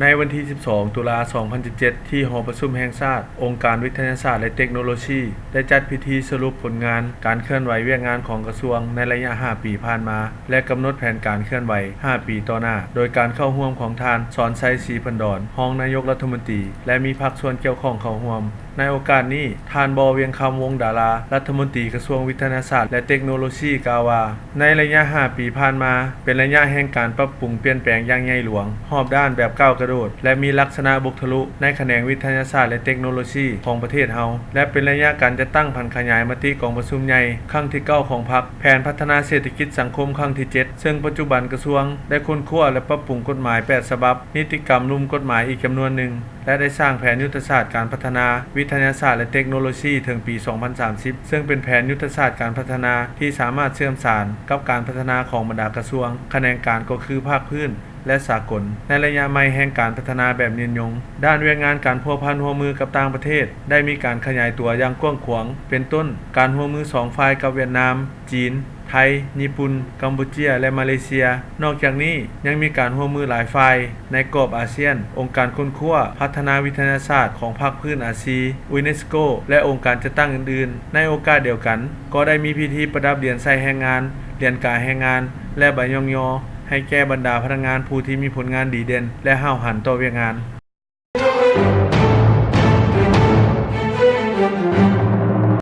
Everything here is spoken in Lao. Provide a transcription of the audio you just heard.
ໃນວັນທີສິບສອງ ຕຸລາ ສອງພັນສິບເຈັດ ທີ່ຫໍປະຊຸມແຫ່ງຊາດ, ອົງການວິທະຍາສາດ ແລະ ເຕັກໂນໂລຊີ ໄດ້ຈັດພິທີສະຫຼຸບຜົນງານການເຄື່ອນໄຫວວຽກງານຂອງກະຊວງໃນໄລຍະຫ້າປີຜ່ານມາ ແລະ ກຳນົດແຜນການເຄື່ອນໄຫວຫ້າປີຕໍ່ໜ້າ, ໂດຍການເຂົ້າຮ່ວມຂອງທ່ານ ສອນໄຊ ສີພັນດອນ ຮອງນາຍົກລັດຖະມົນຕີ ແລະ ມີພາກສ່ວນກ່ຽວຂ້ອງເຂົ້າຮ່ວມ. ໃນໂອກາດນີ້, ທ່ານ ບໍ່ ວຽງຄຳ ວົງດາລາ ລັດຖະມົນຕີກະຊວງວິທະຍາສາດ ແລະ ເຕັກໂນໂລຊີ ກ່າວວ່າ, ໃນໄລຍະຫ້າປີຜ່ານມາ ເປັນໄລຍະແຫ່ງການປັບປຸງປ່ຽນແປງຢ່າງໃຫຍ່ຫຼວງ, ຮອບດ້ານ, ແບບກ້າວກະໂດດ ແລະ ມີລັກສະນະບຸກທະລຸໃນຂະແໜງວິທະຍາສາດ ແລະ ເຕັກໂນໂລຊີຂອງປະເທດເຮົາ ແລະ ເປັນໄລຍະການຈັດຕັ້ງຜັນຂະຫຍາຍມະຕິກອງປະຊຸມໃຫຍ່ຄັ້ງທີເກົ້າຂອງພັກ, ແຜນພັດທະນາເສດຖະກິດສັງຄົມຄັ້ງທີເຈັດ ເຊິ່ງປັດຈຸບັນກະຊວງໄດ້ຄົ້ນຄວ້າ ແລະ ປັບປຸງກົດໝາຍແປດສະບັບ, ນິຕິກຳລຸ່ມກົດໝາຍອີກຈຳນວນໜຶ່ງ ແລະ ໄດ້ສ້າງແຜນຍຸດທະສາດການພັດທະນາວິທະຍາສາດ ແລະ ເຕັກໂນໂລຊີເຖິງປີສອງພັນສາມສິບ ເຊິ່ງເປັນແຜນຍຸດທະສາດການພັດທະນາທີ່ສາມາດເຊື່ອມສານກັບການພັດທະນາຂອງບັນດາກະຊວງ, ຂະແໜງການກໍຄືພາກພື້ນ ແລະ ສາກົນ ໃນໄລຍະໃໝ່ແຫ່ງການພັດທະນາແບບຍືນຍົງ. ດ້ານວຽກງານການພົວພັນຮ່ວມມືກັບຕ່າງປະເທດ ໄດ້ມີການຂະຫຍາຍຕົວຢ່າງກວ້າງຂວາງ, ເປັນຕົ້ນ ການຮ່ວມມືສອງຝ່າຍກັບຫວຽດນາມ, ຈີນ, ໄທ, ຍີ່ປຸ່ນ, ກຳປູເຈຍ ແລະ ມາເລເຊຍ. ນອກຈາກນີ້, ຍັງມີການຮ່ວມມືຫຼາຍຝ່າຍໃນກອບອາຊຽນ, ອົງການຄົ້ນຄວ້າພັດທະນາວິທະຍາສາດຂອງພາກພື້ນອາຊີ, ຢູເນສໂກ ແລະ ອົງການຈັດຕັ້ງອື່ນໆ. ໃນໂອກາດດຽວກັນ, ກໍໄດ້ມີພິທີປະດັບຫຼຽນໃສ່ແຮງງານ, ຫຼຽນກາແຮງງານ ແລະ ໃບຍ້ອງຍໍໃຫ້ແກ່ບັນດາພະນັກງານຜູ້ທີ່ມີຜົນງານດີເດັ່ນ ແລະ ຫ້າວຫັນຕໍ່ວຽກງານ.